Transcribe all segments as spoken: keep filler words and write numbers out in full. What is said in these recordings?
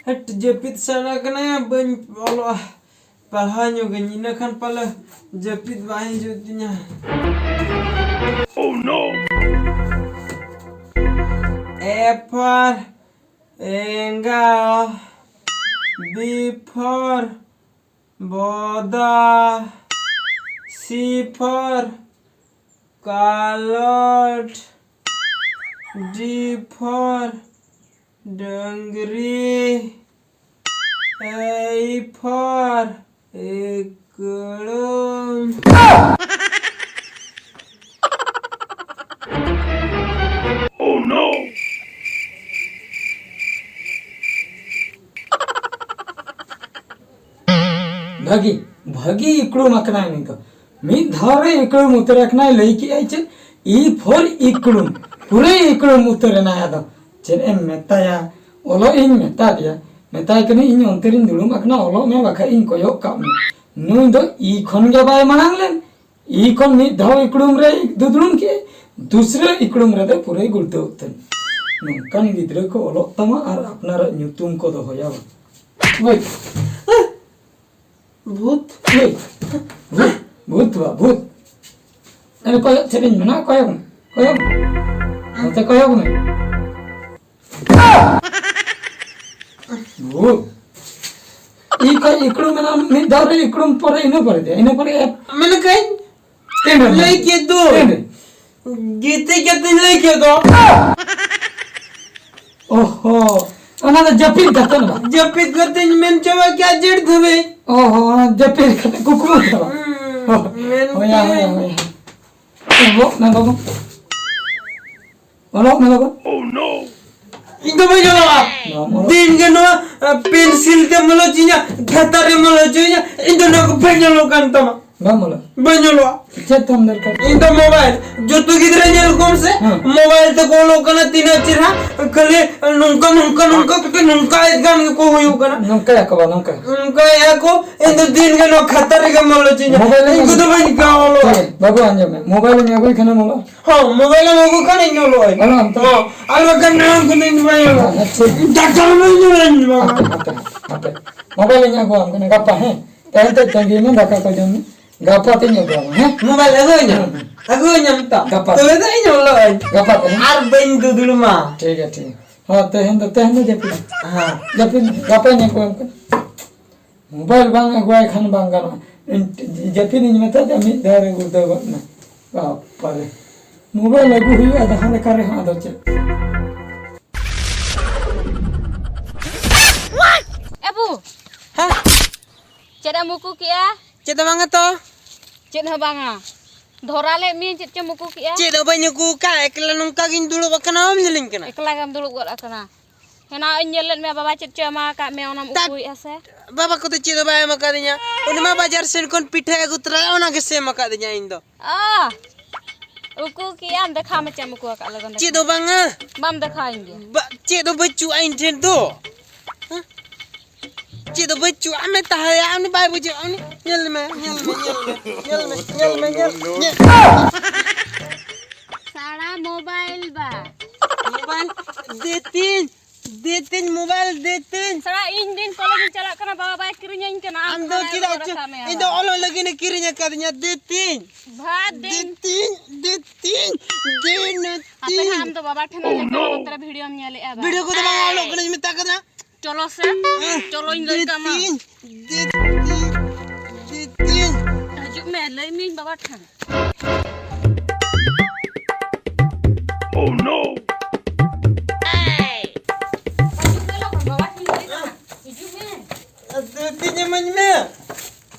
ᱦᱟᱹᱴ, ᱡᱟᱹᱯᱤᱫ ᱥᱟᱱᱟ ᱠᱟᱱᱟ, ᱵᱟᱹᱧ ᱚᱞᱚᱜᱼᱟ᱾ ᱯᱟᱲᱦᱟᱣ ᱧᱚᱜᱟᱹᱧ, ᱤᱱᱟᱹ ᱠᱷᱟᱱ ᱯᱟᱞᱮ ᱡᱟᱹᱯᱤᱫ ᱵᱟᱝ ᱦᱤᱡᱩᱜ ᱛᱤᱧᱟ᱾ Oh no! A for ᱮᱸᱜᱟ, B for ᱵᱚᱫᱟ, C for ᱠᱟᱞᱚᱴ, D for ᱰᱟᱹᱝᱨᱤ, A for ᱤᱠᱲᱩᱢ᱾ Oh no! ᱵᱷᱟᱹᱜᱤ, ᱵᱷᱟᱹᱜᱤ ᱤᱠᱲᱩᱢ ᱟᱠᱟᱱᱟᱭ ᱱᱩᱭ ᱫᱚ᱾ ᱢᱤᱫ ᱫᱷᱟᱣ ᱨᱮ ᱤᱠᱲᱩᱢ ᱩᱛᱟᱹᱨ ᱟᱠᱟᱱᱟᱭ, ᱞᱟᱹᱭ ᱠᱮᱜᱼᱟᱭ ᱪᱮᱫ? E for ᱤᱠᱲᱩᱢ᱾ ᱯᱩᱨᱟᱹ ᱤᱠᱲᱩᱢ ᱩᱛᱟᱹᱨ ᱮᱱᱟᱭ᱾ ᱟᱫᱚ ᱪᱮᱫ ᱮᱢ ᱢᱮᱛᱟᱭᱟ? ᱚᱞᱚᱜ ᱤᱧ ᱢᱮᱛᱟ ᱫᱮᱭᱟ, ᱢᱮᱛᱟᱭ ᱠᱟᱹᱱᱟᱹᱧ, "ᱤᱧ ᱚᱱᱛᱮ ᱨᱤᱧ ᱫᱩᱲᱩᱵ ᱟᱠᱟᱱᱟ, ᱚᱞᱚᱜ ᱢᱮ, ᱵᱟᱠᱷᱟᱡ ᱤᱧ ᱠᱚᱭᱚᱜ ᱠᱟᱜ ᱢᱮ᱾" ᱱᱩᱭ ᱫᱚ E ᱠᱷᱚᱱ ᱜᱮ ᱵᱟᱭ ᱢᱟᱲᱟᱝ ᱞᱮᱱ᱾ E ᱠᱷᱚᱱ ᱢᱤᱫ ᱫᱷᱟᱣ ᱤᱠᱲᱩᱢ ᱨᱮᱭ ᱫᱩᱫᱲᱩᱢ ᱠᱮᱜᱼᱟᱭ, ᱫᱩᱥᱨᱟᱹ ᱤᱠᱲᱩᱢ ᱨᱮᱫᱚ ᱯᱩᱨᱟᱹᱭ ᱜᱩᱲᱫᱟᱹᱣ ᱩᱛᱟᱹᱨ᱾ ᱱᱚᱝᱠᱟᱱ ᱜᱤᱫᱽᱨᱟᱹ ᱠᱚ ᱚᱞᱚᱜ ᱛᱟᱢᱟ ᱟᱨ ᱟᱯᱱᱟᱨᱟᱜ ᱧᱩᱛᱩᱢ ᱠᱚ ᱫᱚᱦᱚᱭᱟ᱾ ᱵᱟᱝ? ᱳᱭ᱾ ᱵᱷᱩᱛ᱾ ᱳᱭ᱾ ᱵᱷᱩᱛ, ᱵᱷᱩᱛ ᱵᱟ, ᱵᱷᱩᱛ᱾ ᱟᱨᱮ ᱠᱚᱭᱚᱜ ᱪᱮᱫ ᱤᱧ ᱢᱮᱱᱟ? ᱠᱚᱭᱚᱜ ᱢᱮ, ᱠᱚᱭᱚᱜ ᱢᱮ᱾ ᱱᱚᱛᱮ ᱠᱚᱭᱚᱜ ᱢᱮ᱾ ᱵᱷᱩᱛ᱾ ᱤ ᱠᱷᱚᱡ ᱤᱠᱲᱩᱢ ᱢᱮᱱᱟᱜᱼᱟ, ᱢᱤᱫ ᱫᱷᱟᱣ ᱨᱮ ᱤᱠᱲᱩᱢ ᱯᱚᱨᱮ, ᱤᱱᱟᱹ ᱯᱚᱨᱮ ᱫᱮ, ᱤᱱᱟᱹ ᱯᱚᱨᱮ ᱮᱯ᱾ ᱢᱮᱱ ᱠᱟᱹᱧ᱾ ᱛᱤᱱ ᱨᱮ? ᱞᱟᱹᱭ ᱠᱮᱫ ᱫᱚ᱾ ᱛᱤᱱ ᱨᱮ? ᱜᱤᱛᱤᱡ ᱠᱟᱛᱮᱧ ᱞᱟᱹᱭ ᱠᱮᱫ ᱫᱚ᱾ ᱚᱦᱚ, ᱚᱱᱟ ᱫᱚ ᱡᱟᱹᱯᱤᱫ ᱠᱟᱛᱮ ᱫᱚ ᱵᱟᱝ? ᱡᱟᱹᱯᱤᱫ ᱠᱟᱛᱮᱧ ᱢᱮᱱ ᱪᱟᱵᱟ ᱠᱮᱫᱼᱟ ᱡᱮᱴ ᱫᱷᱟᱹᱵᱤᱡ᱾ ᱚᱦᱚ, ᱚᱱᱟ ᱡᱟᱹᱯᱤᱫ ᱠᱟᱛᱮ ᱠᱩᱠᱢᱩ ᱠᱮᱫᱟ ᱵᱟᱝ? ᱦᱩᱸ, ᱚᱦᱚ, ᱢᱮᱱ ᱦᱳᱭᱟ, ᱠᱮᱫᱼᱟᱹᱧ᱾ ᱦᱳᱭᱟ, ᱦᱳᱭᱟ᱾ ᱚᱞᱚᱜ ᱢᱮ ᱵᱟᱵᱩ᱾ ᱚᱞᱚᱜ ᱢᱮ ᱵᱟᱵᱩ᱾ Oh no! ᱤᱧ ᱫᱚ ᱵᱟᱹᱧ ᱚᱞᱚᱜᱼᱟ᱾ ᱵᱟᱢ ᱚᱞᱚᱜ? ᱫᱤᱱ ᱜᱮ ᱱᱚᱣᱟ, ᱟ, ᱯᱮᱱᱥᱤᱞ ᱛᱮᱢ ᱚᱞ ᱦᱚᱪᱚᱧᱟ, ᱠᱷᱟᱛᱟ ᱨᱮᱢ ᱚᱞ ᱦᱚᱪᱚᱧᱟ, ᱤᱧ ᱫᱚ ᱱᱚᱣᱟ ᱠᱚ ᱵᱟᱹᱧ ᱚᱞᱚᱜ ᱠᱟᱱ ᱛᱟᱢᱟ᱾ ᱵᱟᱢ ᱚᱞᱟ? ᱵᱟᱹᱧ ᱚᱞᱚᱜᱼᱟ᱾ ᱪᱮᱫ ᱛᱟᱢ ᱫᱚᱨᱠᱟᱨ? ᱤᱧ ᱫᱚ ᱢᱳᱵᱟᱭᱤᱞ᱾ ᱡᱚᱛᱚ ᱜᱤᱫᱽᱨᱟᱹ ᱧᱮᱞ ᱠᱚᱢ ᱥᱮ, ᱦᱮᱸ᱾ ᱢᱳᱵᱟᱭᱤᱞ ᱛᱮᱠᱚ ᱚᱞᱚᱜ ᱠᱟᱱᱟ, ᱛᱤᱱᱟᱹᱜ ᱪᱮᱦᱨᱟ᱾ ᱠᱷᱟᱹᱞᱤ ᱱᱚᱝᱠᱟ, ᱱᱚᱝᱠᱟ, ᱱᱚᱝᱠᱟ ᱠᱟᱛᱮ ᱱᱚᱝᱠᱟ ᱮᱫ ᱜᱟᱱ ᱜᱮᱠᱚ ᱦᱩᱭᱩᱜ ᱠᱟᱱᱟ᱾ ᱱᱚᱝᱠᱟᱭᱟᱠᱚ ᱵᱟ, ᱱᱚᱝᱠᱟ᱾ ᱱᱚᱝᱠᱟᱭᱮᱫᱼᱟ ᱠᱚ, ᱤᱧ ᱫᱚ ᱫᱤᱱ ᱜᱮ ᱱᱚᱣᱟ ᱠᱷᱟᱛᱟ ᱨᱮᱜᱮᱢ ᱚᱞ ᱦᱚᱪᱚᱧᱟ᱾ ᱢᱳᱵᱟᱭᱤᱞ ᱤᱧ ᱠᱚᱫᱚ ᱵᱟᱹᱧ ᱜᱟᱱ ᱚᱞᱚᱜᱼᱟ᱾ ᱦᱮᱸ, ᱵᱟᱹᱵᱩ, ᱟᱸᱡᱚᱢ ᱢᱮ, ᱢᱳᱵᱟᱭᱤᱞ ᱤᱧ ᱟᱹᱜᱩᱭ ᱠᱷᱟᱱᱮᱢ ᱚᱞᱚᱜᱼᱟ᱾ ᱦᱚᱸ, ᱢᱳᱵᱟᱭᱤᱞ ᱮᱢ ᱟᱹᱜᱩ ᱠᱷᱟᱱ ᱤᱧ ᱚᱞᱚᱜ ᱟᱹᱧ᱾ ᱚᱞᱚᱜ ᱟᱢ ᱛᱚ? ᱦᱚᱸ, ᱟᱨ ᱵᱟᱠᱷᱟᱱ ᱱᱚᱣᱟ ᱠᱚᱫᱚ ᱤᱧ ᱫᱚ ᱵᱟᱹᱧ ᱚᱞᱚᱜᱼᱟ᱾ ᱟᱪᱪᱷᱟ᱾ ᱫᱟᱠᱟ ᱦᱚᱸ ᱵᱟᱹᱧ ᱡᱚᱢᱟ ᱤᱧ ᱫᱚ, ᱵᱟᱵᱟ᱾ ᱦᱟᱯᱮ, ᱦᱟᱯᱮ, ᱦᱟᱯᱮ᱾ ᱢᱳᱵᱟᱭᱤᱞ ᱤᱧ ᱟᱹᱜᱩᱣᱟᱢ ᱠᱟᱱᱟ ᱜᱟᱯᱟ, ᱦᱮᱸ? ᱛᱮᱦᱮᱧ ᱫᱚ ᱛᱟᱺᱜᱤ ᱢᱮ, ᱫᱟᱠᱟ ᱠᱚ ᱡᱚᱢ ᱢᱮ᱾ ᱜᱟᱯᱟ ᱛᱮᱧ ᱟᱹᱜᱩᱣᱟᱢᱟ, ᱦᱮᱸ? ᱢᱳᱵᱟᱭᱤᱞ ᱟᱹᱜᱩᱣᱟᱹᱧᱟᱢ? ᱦᱩᱸ, ᱦᱩᱸ᱾ ᱟᱹᱜᱩᱣᱟᱹᱧᱟᱢ ᱛᱚ? ᱜᱟᱯᱟ᱾ ᱛᱚᱵᱮ ᱫᱚ ᱤᱧ ᱚᱞᱚᱜ ᱟᱹᱧ᱾ ᱜᱟᱯᱟ ᱛᱮ, ᱦᱮᱸ? ᱟᱨ ᱵᱟᱹᱧ ᱫᱩᱫᱩᱲᱩᱢᱟ᱾ ᱴᱷᱤᱠ ᱜᱮᱭᱟ, ᱴᱷᱤᱠ ᱜᱮᱭᱟ᱾ ᱦᱚᱸ, ᱛᱮᱦᱮᱧ ᱫᱚ, ᱛᱮᱦᱮᱧ ᱫᱚ ᱡᱟᱹᱯᱤᱫ ᱢᱮ᱾ ᱦᱮᱸ᱾ ᱡᱟᱹᱯᱤᱫ ᱢᱮ, ᱜᱟᱯᱟᱧ ᱟᱹᱜᱩᱣᱟᱢ ᱠᱟᱱᱟ᱾ ᱢᱳᱵᱟᱭᱤᱞ ᱵᱟᱝ ᱟᱹᱜᱩᱣᱟᱭ ᱠᱷᱟᱱ ᱵᱟᱝ ᱜᱟᱱᱚᱜᱼᱟ᱾ ᱤᱧ ᱡᱟᱹᱯᱤᱫ ᱤᱧ ᱢᱮᱛᱟ ᱫᱮᱭᱟ, ᱢᱤᱫ ᱫᱷᱟᱣ ᱨᱮ ᱜᱩᱲᱫᱟᱹᱣ ᱜᱚᱫ ᱮᱱᱟ᱾ ᱵᱟᱯᱟᱨᱮ᱾ ᱢᱳᱵᱟᱭᱤᱞ ᱟᱹᱜᱩ ᱦᱩᱭᱩᱜᱼᱟ ᱡᱟᱦᱟᱸ ᱞᱮᱠᱟ ᱨᱮᱦᱚᱸ, ᱟᱫᱚ ᱪᱮᱫ? ᱮ ᱵᱩ! ᱦᱮᱸ? ᱪᱮᱫ ᱮᱢ ᱩᱠᱩ ᱠᱮᱜᱼᱟ? ᱪᱮᱫ ᱦᱚᱸ ᱵᱟᱝᱟ ᱛᱚ᱾ ᱪᱮᱫ ᱦᱚᱸ ᱵᱟᱝᱟ᱾ ᱫᱷᱚᱨᱟ ᱞᱮᱫ ᱢᱤᱭᱟᱹᱧ, ᱪᱮᱫ ᱪᱚᱢ ᱩᱠᱩ ᱠᱮᱜᱼᱟ? ᱪᱮᱫ ᱦᱚᱸ ᱵᱟᱹᱧ ᱩᱠᱩ ᱟᱠᱟᱫ, ᱮᱠᱞᱟ ᱱᱚᱝᱠᱟ ᱜᱤᱧ ᱫᱩᱲᱩᱵ ᱟᱠᱟᱱᱟ, ᱵᱟᱢ ᱧᱮᱞᱤᱧ ᱠᱟᱱᱟ? ᱮᱠᱞᱟ ᱜᱮᱢ ᱫᱩᱲᱩᱵ ᱜᱚᱫ ᱟᱠᱟᱱᱟ᱾ ᱦᱮᱱᱟᱝ ᱤᱧ ᱧᱮᱞ ᱞᱮᱫ ᱢᱮᱭᱟ, ᱵᱟᱵᱟ ᱪᱮᱫ ᱪᱚᱭ ᱮᱢᱟ ᱟᱠᱟᱫ ᱢᱮᱭᱟ, ᱚᱱᱟᱢ ᱛᱟᱠ- ᱩᱠᱩᱭᱮᱫᱼᱟ ᱥᱮ? ᱵᱟᱵᱟ ᱠᱚᱫᱚ ᱪᱮᱫ ᱦᱚᱸ ᱵᱟᱭ ᱮᱢ ᱟᱠᱟᱫᱤᱧᱟ᱾ ᱩᱱᱤ ᱢᱟ ᱵᱟᱡᱟᱨ ᱥᱮᱱ ᱠᱷᱚᱱ ᱯᱤᱴᱷᱟᱹᱭ ᱟᱹᱜᱩ ᱛᱚᱨᱟ ᱞᱮᱫ, ᱚᱱᱟ ᱜᱮᱥᱮ ᱮᱢ ᱟᱠᱟᱫᱤᱧᱟ ᱤᱧ ᱫᱚ᱾ ᱚ, ᱩᱠᱩ ᱠᱮᱜᱼᱟᱢ, ᱫᱮᱠᱷᱟᱣ ᱢᱮ ᱪᱮᱫ ᱮᱢ ᱩᱠᱩ ᱟᱠᱟᱫ ᱞᱚᱜᱚᱱ ᱫᱮᱠᱷᱟᱣ ᱪᱮᱫ ᱢᱮ᱾ ᱦᱚᱸ ᱵᱟᱝᱟ᱾ ᱵᱟᱢ ᱫᱮᱠᱷᱟᱣᱟᱹᱧ ᱜᱮ᱾ ᱵᱟ-, ᱪᱮᱫ ᱦᱚᱸ ᱵᱟᱹᱪᱩᱜᱼᱟ ᱤᱧ ᱴᱷᱮᱱ ᱫᱚ᱾ ᱦᱮᱸ? ᱪᱮᱫ ᱦᱚᱸ ᱵᱟᱹᱪᱩᱜᱼᱟ, ᱟᱢᱮ ᱛᱟᱦᱮᱸᱭᱟ, ᱩᱱᱤ ᱵᱟᱭ ᱵᱩᱡᱷᱟᱹᱜᱼᱟ, ᱩᱱᱤ ᱧᱮᱞ ᱢᱮ, ᱧᱮᱞ ᱢᱮ, ᱧᱮᱞ ᱢᱮ, ᱧᱮᱞ ᱢᱮ, ᱧᱮᱞ ᱢᱮ, ᱧᱮᱞ ᱢᱮ᱾ ᱥᱟᱲᱟ ᱢᱳᱵᱟᱭᱤᱞ ᱵᱟ᱾ ᱢᱳᱵᱟᱭᱤᱞ ᱫᱮ ᱛᱤᱧ, ᱫᱮ ᱛᱤᱧ, ᱢᱳᱵᱟᱭᱤᱞ ᱫᱮ ᱛᱤᱧ᱾ ᱥᱟᱲᱟ ᱤᱧ ᱫᱤᱱ ᱠᱚᱞᱮᱡᱽ ᱤᱧ ᱪᱟᱞᱟᱜ ᱠᱟᱱᱟ, ᱵᱟᱵᱟ ᱵᱟᱭ ᱠᱤᱨᱤᱧᱟᱹᱧ ᱠᱟᱱᱟ, ᱟᱢ ᱟᱢ ᱫᱚ ᱥᱟᱲᱟ ᱪᱮᱫᱟᱜ ᱮᱢ ᱪᱚ-, ᱨᱟᱠᱟᱵ ᱢᱮᱭᱟ ᱤᱧ ᱫᱚ ᱵᱟ᱾ ᱚᱞᱚᱜ ᱞᱟᱹᱜᱤᱫ ᱮ ᱠᱤᱨᱤᱧ ᱟᱠᱟᱫᱤᱧᱟ, ᱫᱮ ᱛᱤᱧ᱾ ᱵᱷᱟ ᱫᱮ ᱫᱤᱱ᱾ ᱛᱤᱧ, ᱫᱮ ᱛᱤᱧ, ᱫᱮ ᱱᱟ ᱟᱯᱮ ᱛᱤᱧ᱾ ᱦᱟᱸᱜ ᱟᱢ ᱫᱚ ᱵᱟᱵᱟ ᱴᱷᱮᱱ ᱞᱮᱠᱟ ᱵᱚᱛᱨᱟ ᱵᱷᱤᱰᱤᱭᱳᱢ ᱧᱮᱞᱮᱜᱼᱟ ᱵᱟ᱾ ᱵᱷᱤᱰᱤᱭᱳ ᱠᱚᱫᱚ ᱵᱟᱝ ᱚᱞᱚᱜ ᱠᱟᱱᱟᱧ ᱢᱮᱛᱟ ᱠᱟᱫᱟ᱾ ᱪᱚᱞᱚ ᱥᱮ, ᱪᱚᱞᱚᱧ ᱞᱟᱹᱭ ᱠᱟᱜ ᱢᱟ᱾ ᱫᱮ ᱛᱤᱧ, ᱫᱮ ᱛᱤᱧ, ᱫᱮ ᱛᱤᱧ᱾ ᱦᱤᱡᱩᱜ ᱢᱮ, ᱞᱟᱹᱭ ᱢᱤᱭᱟᱹᱧ ᱵᱟᱵᱟ ᱴᱷᱮᱱ᱾ Oh no! ᱦᱤᱡᱩᱜ ᱢᱮ ᱞᱚᱜᱚᱱ, ᱵᱟᱵᱟ ᱴᱷᱮᱱ ᱞᱟᱹᱭ ᱠᱟᱜ ᱢᱟ᱾ ᱦᱤᱡᱩᱜ ᱢᱮ᱾ ᱫᱮ ᱛᱤᱧ ᱤᱢᱟᱹᱧ ᱢᱮ᱾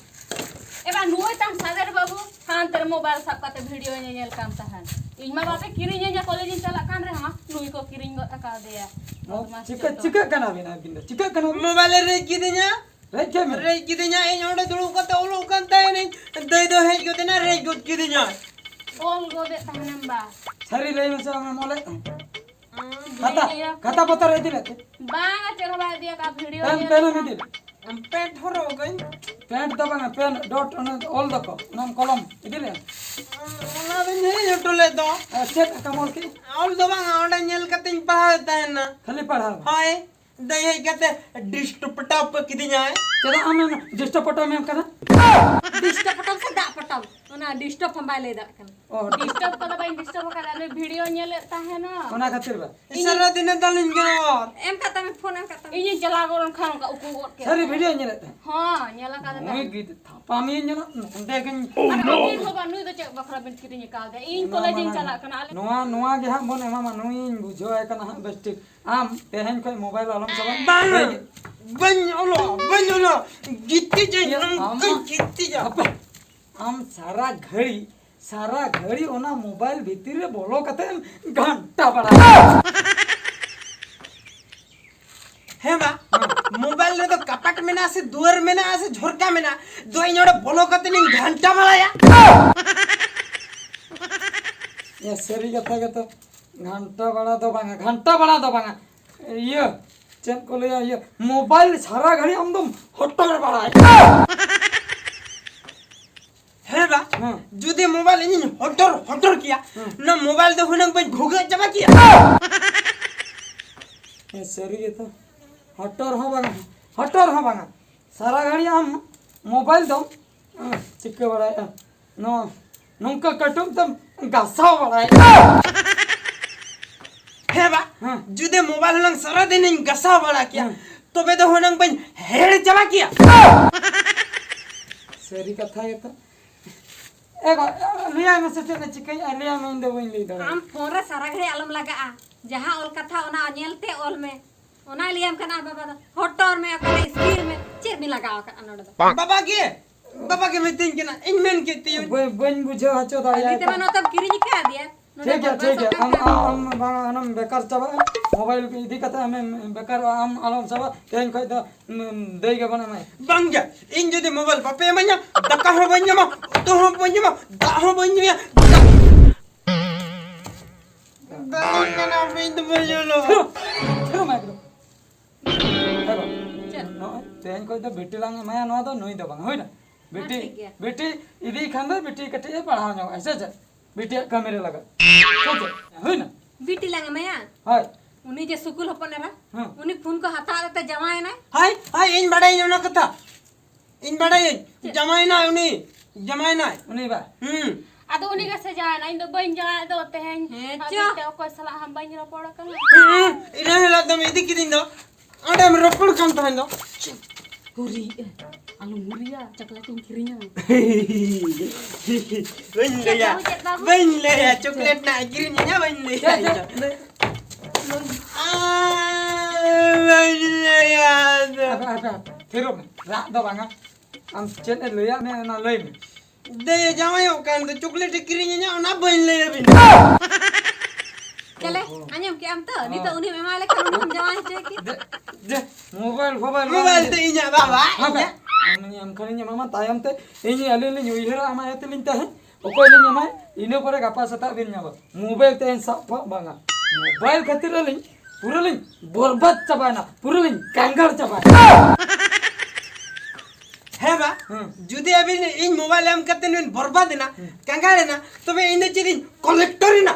ᱮ ᱵᱟ, ᱱᱩᱭ ᱛᱟᱢ ᱥᱟᱜᱟᱨ ᱵᱟᱹᱵᱩ ᱦᱟᱱᱛᱮ ᱨᱮ ᱢᱳᱵᱟᱭᱤᱞ ᱥᱟᱵ ᱠᱟᱛᱮ ᱵᱷᱤᱰᱤᱭᱳ ᱧᱮᱧᱮᱞ ᱠᱟᱱ ᱛᱟᱦᱮᱱ᱾ ᱤᱧ ᱢᱟ ᱵᱟᱯᱮ ᱠᱤᱨᱤᱧᱟᱹᱧᱟ, ᱠᱚᱞᱮᱡᱽ ᱤᱧ ᱪᱟᱞᱟᱜ ᱠᱟᱱ ᱨᱮᱦᱚᱸ ᱱᱩᱭ ᱠᱚ ᱠᱤᱨᱤᱧ ᱜᱚᱫ ᱟᱠᱟᱫᱮᱭᱟ᱾ ᱵᱚᱫᱢᱟᱥ ᱪᱤᱠᱟᱹ-, ᱪᱮᱫ ᱫᱚ᱾ ᱪᱤᱠᱟᱹᱜ ᱠᱟᱱᱟ ᱵᱤᱱ ᱟᱹᱵᱤᱱ ᱫᱚ? ᱪᱤᱠᱟᱹᱜ ᱠᱟᱱᱟ ᱵᱤᱱ? ᱢᱳᱵᱟᱭᱤᱞ ᱮ ᱨᱮᱡ ᱠᱤᱫᱤᱧᱟ᱾ ᱨᱮᱡ ᱠᱮᱫ ᱢᱮ? ᱨᱮᱡ ᱠᱤᱫᱤᱧᱟ, ᱤᱧ ᱚᱸᱰᱮ ᱫᱩᱲᱩᱵ ᱠᱟᱛᱮ ᱚᱞᱚᱜ ᱠᱟᱱ ᱛᱟᱦᱮᱱᱤᱧ, ᱫᱟᱹᱭ ᱫᱚ ᱦᱮᱡ ᱜᱚᱫ ᱮᱱᱟ, ᱨᱮᱡ ᱜᱚᱫ ᱠᱤᱫᱤᱧᱟ᱾ ᱚᱞ ᱜᱚᱫᱮᱫ ᱛᱟᱦᱮᱱᱟᱢ ᱵᱟ? ᱥᱟᱹᱨᱤ ᱞᱟᱹᱭ ᱢᱮᱥᱮ, ᱟᱢᱮᱢ ᱚᱞᱮᱫ ᱛᱟᱦᱮᱸᱫ? ᱦᱩᱸ, ᱠᱷᱟᱛᱟ, ᱵᱷᱤᱰᱤᱭᱳ᱾ ᱠᱷᱟᱛᱟ ᱯᱚᱛᱚᱵ ᱤᱫᱤ ᱞᱮᱫ ᱛᱮ? ᱵᱟᱝᱟ, ᱪᱮᱫ ᱦᱚᱸ ᱵᱟᱭ ᱤᱫᱤ ᱟᱠᱟᱫ, ᱵᱷᱤᱰᱤᱭᱳ ᱯᱮᱱ, ᱧᱮᱞ ᱯᱮᱱ ᱮᱢ ᱞᱮᱠᱟ᱾ ᱤᱫᱤ ᱞᱮᱫ? ᱯᱮᱱᱴ ᱦᱚᱨᱚᱜ ᱟᱹᱧ᱾ ᱯᱮᱱᱴ ᱫᱚ ᱵᱟᱝᱟ, ᱯᱮᱱ ᱰᱚᱴ ᱚᱱᱮ ᱚᱞ ᱫᱚᱠᱚ, ᱚᱱᱟᱢ ᱠᱚᱞᱚᱢ ᱤᱫᱤ ᱞᱮᱫ? ᱚᱱᱟ ᱫᱚᱧ ᱦᱤᱲᱤᱧ ᱦᱚᱴᱚ ᱞᱮᱫ ᱫᱚ᱾ ᱟᱨ ᱪᱮᱫ ᱟᱸᱠᱟᱢ ᱚᱞ ᱠᱮᱫ? ᱚᱞ ᱫᱚ ᱵᱟᱝᱟ, ᱚᱸᱰᱮ ᱧᱮᱞ ᱠᱟᱛᱮᱧ ᱯᱟᱲᱦᱟᱣᱮᱫ ᱛᱟᱦᱮᱱᱟ᱾ ᱠᱷᱟᱹᱞᱤ ᱯᱟᱲᱦᱟᱣ? ᱦᱳᱭ᱾ ᱫᱟᱹᱭ ᱦᱮᱡ ᱠᱟᱛᱮ ᱰᱤᱥᱴᱚᱯ ᱯᱚᱴᱟᱣ ᱠᱚ ᱠᱤᱫᱤᱧᱟᱭ᱾ ᱪᱮᱫᱟᱜ ᱟᱢᱮᱢ ᱰᱤᱥᱴᱚᱯ ᱯᱚᱴᱟᱣ ᱢᱮᱱ ᱠᱟᱱᱟ? ᱰᱤᱥᱴᱚᱯ ᱯᱚᱴᱟᱣ ᱥᱮ ᱫᱟᱜ ᱯᱚᱴᱟᱣ? ᱚᱱᱟ ᱰᱤᱥᱴᱚᱯ ᱦᱚᱸ ᱵᱟᱭ ᱞᱟᱹᱭ ᱫᱟᱲᱮᱭᱟᱜ ᱠᱟᱱᱟ᱾ ᱚ᱾ ᱰᱤᱥᱴᱚᱯ ᱠᱚᱫᱚ ᱵᱟᱹᱧ ᱰᱤᱥᱴᱚᱯ ᱟᱠᱟᱫᱟ, ᱱᱩᱭ ᱵᱷᱤᱰᱤᱭᱳ ᱧᱮᱞᱮᱫ ᱛᱟᱦᱮᱱᱟ᱾ ᱚᱱᱟ ᱠᱷᱟᱹᱛᱤᱨ ᱵᱟ? ᱤᱧ ᱥᱟᱨᱟ ᱫᱤᱱᱮ ᱫᱟᱞᱤᱧ ᱠᱟᱱᱟ᱾ ᱮᱢ ᱠᱟᱜ ᱛᱟᱢᱮ, ᱯᱷᱳᱱ ᱮᱢ ᱠᱟᱜ ᱛᱟᱢᱮ᱾ ᱤᱧᱤᱧ ᱪᱟᱞᱟᱣ ᱜᱚᱫ ᱞᱮᱱᱠᱷᱟᱱ ᱚᱱᱠᱟ ᱩᱠᱩ ᱜᱚᱫ ᱠᱮᱫ᱾ ᱥᱟᱹᱨᱤ ᱵᱷᱤᱰᱤᱭᱳ ᱧᱮᱞᱮᱫ ᱛᱟᱦᱮᱸᱫ? ᱦᱚᱸ, ᱧᱮᱞ ᱟᱠᱟᱫᱟ᱾ ᱱᱩᱭ ᱜᱤᱫ-, ᱛᱷᱟᱯᱟ ᱢᱤᱭᱟᱹᱧ ᱧᱮᱞᱟ, ᱱᱚᱸᱰᱮ ᱜᱤᱧ᱾ ᱟᱨ ᱟᱹᱵᱤᱱ ᱦᱚᱸ ᱵᱟ, ᱱᱩᱭ ᱫᱚ ᱪᱮᱫ ᱵᱟᱠᱷᱨᱟ ᱵᱤᱱ ᱠᱤᱨᱤᱧ ᱟᱠᱟᱣᱫᱮᱭᱟ? ᱤᱧ ᱚᱱᱟ ᱠᱚᱞᱮᱡᱽ ᱤᱧ ᱢᱟᱲᱟᱝ ᱪᱟᱞᱟᱜ ᱠᱟᱱᱟ, ᱟᱞᱮ ᱱᱚᱣᱟ, ᱱᱚᱣᱟ ᱜᱮ ᱦᱟᱸᱜ ᱵᱚᱱ ᱮᱢᱟᱢᱟ, ᱱᱩᱭᱤᱧ ᱵᱩᱡᱷᱟᱹᱣᱟᱭ ᱠᱟᱱᱟ ᱦᱟᱸᱜ ᱵᱮᱥ ᱴᱷᱤᱠ᱾ ᱟᱢ ᱛᱮᱦᱮᱧ ᱠᱷᱚᱱ ᱢᱳᱵᱟᱭᱤᱞ ᱟᱞᱚᱢ ᱪᱟᱞᱟᱜᱼᱟ᱾ ᱵᱟᱝ, ᱵᱟᱹᱧ ᱚᱞᱚᱜᱼᱟ, ᱵᱟᱹᱧ ᱚᱞᱚᱜᱼᱟ᱾ ᱜᱤᱛᱤᱡᱟᱹᱧ, ᱤᱭᱟᱹ, ᱱᱚᱝᱠᱟᱧ ᱟᱢᱟᱜ ᱜᱤᱛᱤᱡᱟ᱾ ᱦᱟᱯᱮ, ᱟᱢ ᱥᱟᱨᱟ ᱜᱷᱟᱹᱲᱤ, ᱥᱟᱨᱟ ᱜᱷᱟᱹᱲᱤ ᱚᱱᱟ ᱢᱳᱵᱟᱭᱤᱞ ᱵᱷᱤᱛᱤᱨ ᱨᱮ ᱵᱚᱞᱚ ᱠᱟᱛᱮ ᱮᱢ ᱜᱷᱟᱱᱴᱟ ᱵᱟᱲᱟᱭᱟ᱾ ᱦᱮᱸ ᱵᱟ, ᱦᱮᱸ᱾ ᱢᱳᱵᱟᱭᱤᱞ ᱨᱮᱫᱚ ᱠᱟᱯᱟᱴ ᱢᱮᱱᱟᱜᱼᱟ ᱥᱮ ᱫᱩᱣᱟᱹᱨ ᱢᱮᱱᱟᱜᱼᱟ ᱥᱮ ᱡᱷᱚᱨᱠᱟ ᱢᱮᱱᱟᱜᱼᱟ, ᱫᱚ ᱤᱧ ᱚᱸᱰᱮ ᱵᱚᱞᱚ ᱠᱟᱛᱮ ᱤᱧ ᱜᱷᱟᱱᱴᱟ ᱵᱟᱲᱟᱭᱟ᱾ ᱮ, ᱥᱟᱹᱨᱤ ᱠᱟᱛᱷᱟ ᱜᱮᱛᱚ, ᱜᱷᱟᱱᱴᱟ ᱵᱟᱲᱟ ᱫᱚ ᱵᱟᱝᱟ, ᱜᱷᱟᱱᱴᱟ ᱵᱟᱲᱟ ᱫᱚ ᱵᱟᱝᱟ, ᱤᱭᱟᱹ, ᱪᱮᱫ ᱠᱚ ᱞᱟᱹᱭᱟ, ᱤᱭᱟᱹ, ᱢᱳᱵᱟᱭᱤᱞ ᱥᱟᱨᱟ ᱜᱷᱟᱹᱲᱤ ᱟᱢ ᱫᱚᱢ ᱦᱚᱴᱚᱨ ᱵᱟᱲᱟᱭᱟ᱾ ᱦᱮᱸ ᱵᱟ? ᱦᱮᱸ᱾ ᱡᱩᱫᱤ ᱢᱳᱵᱟᱭᱤᱞ ᱤᱧᱤᱧ ᱦᱚᱴᱚᱨ, ᱦᱚᱴᱚᱨ ᱠᱮᱭᱟ, ᱦᱮᱸ᱾ ᱚᱱᱟ ᱢᱳᱵᱟᱭᱤᱞ ᱫᱚ ᱦᱩᱱᱟᱹᱝ ᱵᱟᱹᱧ ᱵᱷᱩᱜᱟᱹᱜ ᱪᱟᱵᱟ ᱠᱮᱭᱟ᱾ ᱦᱮᱸ, ᱥᱟᱹᱨᱤ ᱜᱮᱛᱚ᱾ ᱦᱚᱴᱚᱨ ᱦᱚᱸ ᱵᱟᱝᱟ, ᱦᱚᱴᱚᱨ ᱦᱚᱸ ᱵᱟᱝᱟ᱾ ᱥᱟᱨᱟ ᱜᱷᱟᱹᱲᱤ ᱟᱢ ᱢᱳᱵᱟᱭᱤᱞ ᱫᱚᱢ, ᱟᱸ, ᱪᱤᱠᱟᱹ ᱵᱟᱲᱟᱭᱮᱫᱼᱟ? ᱱᱚᱣᱟ, ᱱᱚᱝᱠᱟ ᱠᱟᱹᱴᱩᱵ ᱛᱮᱢ ᱜᱟᱥᱟᱣ ᱵᱟᱲᱟᱭᱮᱫᱼᱟ᱾ ᱦᱮᱸ ᱵᱟ? ᱦᱮᱸ᱾ ᱡᱩᱫᱤ ᱢᱳᱵᱟᱭᱤᱞ ᱦᱩᱱᱟᱹᱝ ᱥᱟᱨᱟ ᱫᱤᱱᱤᱧ ᱜᱟᱥᱟᱣ ᱵᱟᱲᱟ ᱠᱮᱭᱟ, ᱦᱮᱸ᱾ ᱛᱚᱵᱮ ᱫᱚ ᱦᱩᱱᱟᱹᱝ ᱵᱟᱹᱧ ᱦᱮᱲ ᱪᱟᱵᱟ ᱠᱮᱭᱟ᱾ ᱥᱟᱹᱨᱤ ᱠᱟᱛᱷᱟ ᱜᱮᱛᱚ᱾ ᱮ ᱜᱚ, ᱞᱟᱹᱭᱟᱭ ᱢᱮᱥᱮ ᱪᱮᱫ ᱮ ᱪᱤᱠᱟᱹᱭᱮᱫᱼᱟ, ᱞᱟᱹᱭᱟᱭ ᱢᱮ, ᱤᱧ ᱫᱚ ᱵᱟᱹᱧ ᱞᱟᱹᱭ ᱫᱟᱲᱮᱭᱟᱜᱼᱟ᱾ ᱟᱢ ᱯᱷᱳᱱ ᱨᱮ ᱥᱟᱨᱟ ᱜᱷᱟᱹᱲᱤᱡ ᱟᱞᱚᱢ ᱞᱟᱜᱟᱜᱼᱟ᱾ ᱡᱟᱦᱟᱸ ᱚᱞ ᱠᱟᱛᱷᱟ ᱚᱱᱟ ᱧᱮᱞ ᱛᱮ ᱚᱞ ᱢᱮ᱾ ᱚᱱᱟᱭ ᱞᱟᱹᱭᱟᱢ ᱠᱟᱱᱟ ᱵᱟᱵᱟ ᱫᱚ, ᱦᱚᱴᱚᱨ ᱢᱮ, ᱚᱠᱟᱨᱮ ᱤᱥᱠᱤᱨ ᱢᱮ, ᱪᱮᱫ ᱵᱤᱱ ᱞᱟᱜᱟᱣ ᱟᱠᱟᱫᱼᱟ ᱱᱚᱰᱮ ᱫᱚ? ᱵᱟᱵᱟ ᱜᱮ, ᱵᱟᱵᱟ ᱜᱮ ᱢᱤᱛᱟᱹᱧ ᱠᱟᱱᱟ, ᱤᱧ ᱢᱮᱱ ᱠᱮᱫ ᱛᱤᱧᱟᱹ᱾ ᱵᱟᱹᱧ, ᱵᱟᱹᱧ ᱵᱩᱡᱷᱟᱹᱣ ᱦᱚᱪᱚ ᱫᱟᱲᱮᱭᱟᱭ ᱠᱷᱟᱹᱞᱤ ᱛᱮᱢᱟ ᱠᱟᱱᱟ᱾ ᱱᱚᱛᱮᱢ ᱠᱤᱨᱤᱧ ᱟᱠᱟᱫᱮᱭᱟ᱾ ᱴᱷᱤᱠ ᱜᱮᱭᱟ, ᱴᱷᱤᱠ ᱜᱮᱭᱟ᱾ ᱟᱢ, ᱟᱢ, ᱟᱢ ᱵᱟᱝ, ᱟᱢᱮᱢ ᱵᱮᱠᱟᱨ ᱪᱟᱵᱟᱜᱼᱟ᱾ ᱢᱳᱵᱟᱭᱤᱞ ᱤᱫᱤ ᱠᱟᱛᱮ ᱟᱢᱮᱢ ᱵᱮᱠᱟᱨᱚᱜᱼᱟ᱾ ᱟᱢ ᱟᱞᱚᱢ ᱪᱟᱵᱟᱜ᱾ ᱛᱮᱦᱮᱧ ᱠᱷᱚᱡ ᱫᱚ, ᱩᱢ, ᱫᱟᱹᱭ ᱜᱮᱵᱚᱱ ᱮᱢᱟᱭᱟ᱾ ᱵᱟᱝ ᱜᱮ, ᱤᱧ ᱡᱩᱫᱤ ᱢᱳᱵᱟᱭᱤᱞ ᱵᱟᱯᱮ ᱮᱢᱟᱹᱧᱟ, ᱫᱟᱠᱟ ᱦᱚᱸ ᱵᱟᱹᱧ ᱡᱚᱢᱟ, ᱩᱛᱩ ᱦᱚᱸ ᱵᱟᱹᱧ ᱡᱚᱢᱟ, ᱫᱟᱜ ᱦᱚᱸ ᱵᱟᱹᱧ ᱧᱩᱭᱟ᱾ ᱵᱟᱹᱧ ᱢᱮᱱᱟ, ᱵᱟᱹᱧ ᱫᱚ ᱵᱟᱹᱧ ᱚᱞᱚᱜ᱾ ᱛᱷᱤᱨᱚᱜ, ᱛᱷᱤᱨᱚᱜ ᱢᱮ ᱮᱠᱫᱚᱢ᱾ ᱦᱮᱞᱳ᱾ ᱪᱮᱫ? ᱱᱚᱜᱼᱚᱭ ᱛᱮᱦᱮᱧ ᱠᱷᱚᱡ ᱫᱚ ᱵᱤᱴᱤ ᱞᱟᱝ ᱮᱢᱟᱭᱟ ᱱᱚᱣᱟ ᱫᱚ, ᱱᱩᱭ ᱫᱚ ᱵᱟᱝ, ᱦᱩᱭᱱᱟ? ᱵᱤᱴᱤ, ᱴᱷᱤᱠ ᱜᱮᱭᱟ᱾ ᱵᱤᱴᱤ ᱤᱫᱤᱭ ᱠᱷᱟᱱ ᱫᱚ ᱵᱤᱴᱤ ᱠᱟᱹᱴᱤᱡ ᱮ ᱯᱟᱲᱦᱟᱣ ᱧᱚᱜᱼᱟ, ᱥᱮ ᱪᱮᱫ? ᱵᱤᱴᱤᱭᱟᱜ ᱠᱟᱹᱢᱤ ᱨᱮ ᱞᱟᱜᱟᱜ᱾ ᱥᱮ ᱪᱮᱫ? ᱦᱩᱭᱱᱟ? ᱵᱤᱴᱤ ᱞᱟᱝ ᱮᱢᱟᱭᱟ? ᱦᱳᱭ᱾ ᱩᱱᱤ ᱡᱮ ᱥᱩᱠᱩᱞ ᱦᱚᱯᱚᱱ ᱮᱨᱟ, ᱦᱮᱸ᱾ ᱩᱱᱤ ᱯᱷᱳᱱ ᱠᱚ ᱦᱟᱛᱟᱣ ᱠᱟᱛᱮ ᱡᱟᱶᱟᱭᱮᱱᱟᱭ᱾ ᱦᱳᱭ, ᱦᱳᱭ, ᱤᱧ ᱵᱟᱰᱟᱭᱟᱹᱧ ᱚᱱᱟ ᱠᱟᱛᱷᱟ᱾ ᱤᱧ ᱵᱟᱰᱟᱭᱟᱹᱧ, ᱪᱮᱫ? ᱡᱟᱶᱟᱭᱮᱱᱟᱭ ᱩᱱᱤ, ᱡᱟᱶᱟᱭᱮᱱᱟᱭ᱾ ᱩᱱᱤ ᱵᱟ? ᱦᱩᱸ᱾ ᱟᱫᱚ ᱩᱱᱤ ᱜᱮᱥᱮ ᱡᱟᱶᱟᱭᱮᱱᱟ, ᱤᱧ ᱫᱚ ᱵᱟᱹᱧ ᱡᱟᱶᱟᱭ ᱫᱚ ᱛᱮᱦᱮᱧ᱾ ᱦᱮᱸ, ᱦᱟᱵᱤᱡ ᱪᱚ᱾ ᱛᱮ ᱚᱠᱚᱭ ᱥᱟᱞᱟᱜ ᱦᱚᱸ ᱵᱟᱹᱧ ᱨᱚᱯᱚᱲ ᱟᱠᱟᱱᱟ᱾ ᱦᱩᱸ, ᱤᱱᱟᱹ ᱦᱤᱞᱳᱜ ᱫᱚᱢ ᱤᱫᱤ ᱠᱤᱫᱤᱧ ᱫᱚ, ᱚᱸᱰᱮᱢ ᱨᱚᱯᱚᱲ ᱠᱟᱱ ᱛᱟᱦᱮᱸ ᱫᱚ᱾ ᱦᱩᱨᱤ, ᱟᱞᱚᱢ ᱦᱩᱨᱤᱭᱟ, ᱪᱚᱠᱞᱮᱴ ᱤᱧ ᱠᱤᱨᱤᱧᱟ᱾ ᱵᱟᱹᱧ ᱪᱮᱫ ᱞᱟᱹᱭᱟ, ᱵᱟᱹᱵᱩ, ᱪᱮᱫ ᱵᱟᱹᱵᱩ? ᱵᱟᱹᱧ ᱞᱟᱹᱭᱟ, ᱪᱚᱠᱞᱮᱴ ᱱᱟᱜ ᱠᱤᱨᱤᱧ ᱤᱧᱟ, ᱵᱟᱹᱧ ᱞᱟᱹᱭᱟ ᱪᱮᱫ, ᱤᱧ ᱫᱚ᱾ ᱪᱮᱫ? ᱟᱨ ᱵᱟᱹᱧ ᱞᱟᱹᱭᱟ ᱟᱫᱚ᱾ ᱦᱟᱯᱮ, ᱦᱟᱯᱮ, ᱦᱟᱯᱮ, ᱛᱷᱤᱨᱚᱜ ᱢᱮ, ᱨᱟᱜ ᱫᱚ ᱵᱟᱝᱟ᱾ ᱟᱢ ᱪᱮᱫ ᱮ ᱞᱟᱹᱭᱟᱫ ᱢᱮᱭᱟ ᱚᱱᱟ ᱞᱟᱹᱭ ᱢᱮ᱾ ᱫᱮ ᱡᱟᱶᱟᱭᱚᱜ ᱠᱟᱱ ᱫᱚ ᱪᱚᱠᱞᱮᱴ ᱮ ᱠᱤᱨᱤᱧ ᱤᱧᱟ, ᱚᱱᱟ ᱵᱟᱹᱧ ᱞᱟᱹᱭ ᱟᱹᱵᱤᱱᱟ᱾ ᱪᱮᱞᱮ, ᱚᱦᱚ᱾ ᱟᱸᱡᱚᱢ ᱠᱮᱜ ᱟᱢ ᱛᱚ? ᱦᱚᱸ᱾ ᱱᱤᱛᱚᱜ ᱩᱱᱤᱢ ᱮᱢᱟᱭ ᱞᱮᱠᱷᱟᱱ ᱩᱱᱤ ᱦᱚᱸᱢ ᱡᱟᱶᱟᱭ ᱦᱚᱪᱚᱭ ᱠᱮ᱾ ᱫᱮ, ᱫᱮ, ᱢᱳᱵᱟᱭᱤᱞ ᱯᱷᱳᱵᱟᱭᱤᱞ ᱢᱳᱵᱟᱭᱤᱞ ᱵᱟᱝ ᱛᱮ ᱤᱧᱟᱜ ᱵᱟᱵᱟ, ᱦᱟᱯᱮ, ᱤᱧᱟᱜ᱾ ᱟᱢ ᱮᱢ ᱠᱷᱟᱱᱤᱧ ᱮᱢᱟᱢᱟ ᱛᱟᱭᱚᱢ ᱛᱮ᱾ ᱤᱧ ᱟᱹᱞᱤᱧ ᱞᱤᱧ ᱩᱭᱦᱟᱹᱨᱟ ᱟᱢᱟᱜ ᱤᱭᱟᱹ ᱛᱮᱞᱤᱧ ᱛᱟᱦᱮᱸ᱾ ᱚᱠᱚᱭ ᱞᱤᱧ ᱮᱢᱟᱭ? ᱤᱱᱟᱹ ᱯᱚᱨᱮ ᱜᱟᱯᱟ ᱥᱮᱛᱟᱜ ᱵᱤᱱ ᱧᱟᱢᱟ᱾ ᱢᱳᱵᱟᱭᱤᱞ ᱛᱮ ᱥᱟᱵ ᱠᱚᱣᱟ ᱵᱟᱝᱟ᱾ ᱢᱳᱵᱟᱭᱤᱞ ᱠᱷᱟᱹᱛᱤᱨ ᱟᱹᱞᱤᱧ ᱯᱩᱨᱟᱹ ᱞᱤᱧ ᱵᱚᱨᱵᱟᱫ ᱪᱟᱵᱟᱭᱮᱱᱟ, ᱯᱩᱨᱟᱹ ᱞᱤᱧ ᱠᱟᱸᱜᱟᱲ ᱪᱟᱵᱟᱭᱮᱱᱟ᱾ ᱦᱮᱸ ᱵᱟ, ᱦᱩᱸ᱾ ᱡᱩᱫᱤ ᱟᱹᱵᱤᱱ ᱤᱧ ᱢᱳᱵᱟᱭᱤᱞ ᱮᱢ ᱠᱟᱛᱮ ᱵᱤᱱ ᱵᱚᱨᱵᱟᱫ ᱮᱱᱟ, ᱦᱩᱸ᱾ ᱠᱟᱸᱜᱟᱲ ᱮᱱᱟ, ᱛᱚᱵᱮ ᱤᱧ ᱫᱚ ᱪᱮᱫ ᱤᱧ ᱠᱚᱞᱮᱠᱴᱚᱨ ᱮᱱᱟ?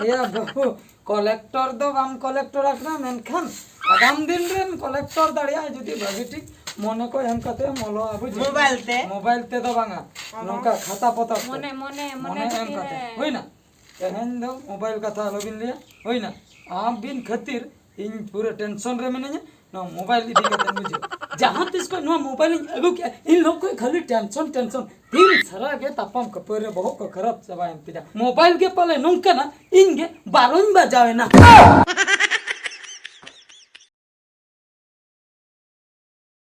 ᱮᱭᱟ ᱵᱟᱹᱵᱩ, ᱠᱚᱞᱮᱠᱴᱚᱨ ᱫᱚ ᱵᱟᱢ ᱠᱚᱞᱮᱠᱴᱚᱨ ᱟᱠᱟᱱᱟ, ᱢᱮᱱᱠᱷᱟᱱ ᱟᱜᱟᱢ ᱫᱤᱱ ᱨᱮᱢ ᱠᱚᱞᱮᱠᱴᱚᱨ ᱫᱟᱲᱮᱭᱟᱜᱼᱟ ᱡᱩᱫᱤ ᱵᱷᱟᱹᱜᱤ ᱴᱷᱤᱠ ᱢᱚᱱᱮ ᱠᱚ ᱮᱢ ᱠᱟᱛᱮ ᱮᱢ ᱚᱞᱚᱜᱼᱟ, ᱵᱩᱡᱷᱟᱹᱣ? ᱢᱳᱵᱟᱭᱤᱞ ᱛᱮ? ᱢᱳᱵᱟᱭᱤᱞ ᱛᱮᱫᱚ ᱵᱟᱝᱟ, ᱟᱫᱚ? ᱱᱚᱝᱠᱟ ᱠᱷᱟᱛᱟ ᱯᱚᱛᱚᱵ ᱛᱮ᱾ ᱢᱚᱱᱮ, ᱢᱚᱱᱮ, ᱢᱚᱱᱮ ᱢᱚᱱᱮ ᱮᱢ ᱵᱷᱤᱛᱤᱨ ᱠᱟᱛᱮ᱾ ᱨᱮ᱾ ᱦᱩᱭᱱᱟ? ᱛᱮᱦᱮᱧ ᱫᱚ ᱢᱳᱵᱟᱭᱤᱞ ᱠᱟᱛᱷᱟ ᱟᱞᱚᱵᱤᱱ ᱞᱟᱹᱭᱟ, ᱦᱩᱭᱱᱟ? ᱟᱹᱵᱤᱱ ᱠᱷᱟᱹᱛᱤᱨ ᱤᱧ ᱯᱩᱨᱟᱹ ᱴᱮᱱᱥᱚᱱ ᱨᱮ ᱢᱤᱱᱟᱹᱧᱟ, ᱱᱚᱣᱟ ᱢᱳᱵᱟᱭᱤᱞ ᱤᱫᱤ ᱠᱟᱛᱮ ᱵᱩᱡᱷᱟᱹᱣ᱾ ᱡᱟᱦᱟᱸ ᱛᱤᱥ ᱠᱷᱚᱱ ᱱᱚᱣᱟ ᱢᱳᱵᱟᱭᱤᱞ ᱤᱧ ᱟᱹᱜᱩ ᱠᱮᱜᱼᱟ, ᱤᱧ ᱞᱳᱠ ᱠᱷᱚᱱ ᱠᱷᱟᱹᱞᱤ ᱴᱮᱱᱥᱚᱱ, ᱴᱮᱱᱥᱚᱱ᱾ ᱫᱤᱱ ᱥᱟᱨᱟ ᱜᱮ ᱛᱟᱯᱟᱢ ᱠᱷᱟᱹᱯᱟᱹᱨᱤ ᱨᱮ ᱵᱚᱦᱚᱜ ᱠᱚ ᱠᱷᱟᱨᱟᱯ ᱪᱟᱵᱟᱭᱮᱱ ᱛᱤᱧᱟ᱾ ᱢᱳᱵᱟᱭᱤᱞ ᱜᱮ ᱯᱟᱞᱮ ᱱᱚᱝᱠᱟᱱᱟ, ᱤᱧ ᱜᱮ ᱵᱟᱨᱚᱧ ᱵᱟᱡᱟᱣᱮᱱᱟ᱾